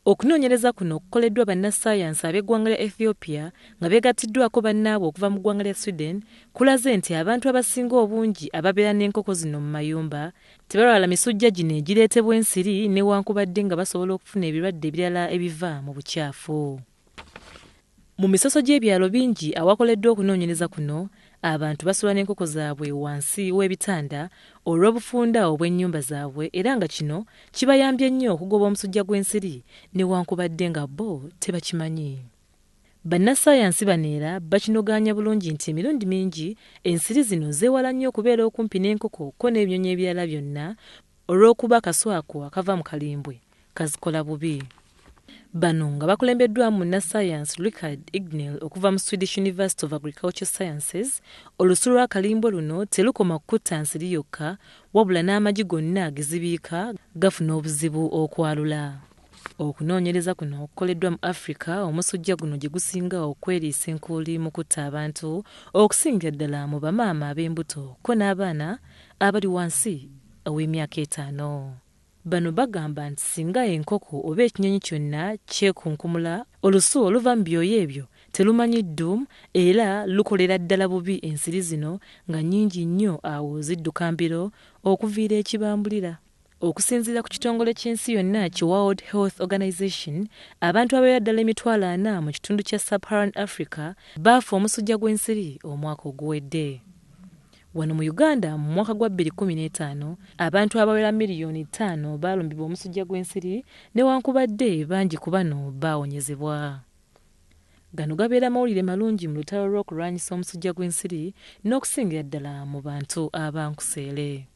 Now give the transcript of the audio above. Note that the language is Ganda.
Okunoonyereza kuno kukoleddwa bannassaayansi ab'eggwanga lya Ethiopia nga beegattiddwako bannaabwe okuva mu ggwanga lya Sweden kulaze nti abantu abasinga obungi ababeera n'enkoko zino mu mayumba tebalwala misujja gino egireetebwa ensiri newankubadde nga basobola okufuna ebirwadde ebirala ebiva mu bukyafu. Mu misoso gy'ebyalo bingi awakoleddwa okunoonyereza kuno, abantu basula n'enkoko zaabwe wansi w'ebitanda olw'obufunda obw'ennyumba zaabwe era nga kino kibayambye nnyo okugoba omusujja gw'ensiri newankubadde nga bo tebakimanyi. Bannassaayansi bano era bakinogaanya bulungi nti emirundi mingi ensiri zino zeewala nnyo okubeera okumpi n'enkoko ko n'ebinyonyi ebirala byonna olw'okuba akaswako akava mu kalimbwe kazikola bubi. Bano nga bakulembeddwamu munnassaayansi Rickard Ignell okuva mu Swedish University of Agricultural Sciences, olusu lw'akalimbwe luno telukoma kukutta nsiri yokka wabula n'amagi gonna ge zibiika gafuna obuzibu okwalula. Okunoonyereza kuno kukoleddwa mu Africa omusujja guno gye gusinga okweriisa enkuuli mu kutta abantu okusingira ddala mu bamaama ab'embuto ko n'abaana abali wansi ow'emyaka 5. Bano bagamba nti singa enkoko oba ekinyonyi kyonna kyekunkumula olusu oluva mu byoya ebyo telumanyi dduum era lukolera ddala bubi ensiri zino nga nnyingi nnyo awo zidduka mbiro okuviira ekibambulira. Okusinziira ku kitongole ky'ensi yonna ki World Health Organization, abantu abawerera ddala 400,000 mu kitundu kya Sub-Saharan Africa baafa omusujja gw'ensiri omwaka oguwedde. Wano mu Uganda mu mwaka gwa 2015 abantu abawera 5 miliyoni baalumbibwa omusujja gw'ensiri newankubadde bangi ku bano baawonyezebwa. Gano gabeera mawulire malungi mu lutalo lw'okulwanyisa omusujja gw'ensiri n'okusingira ddala mu bantu abankuseere.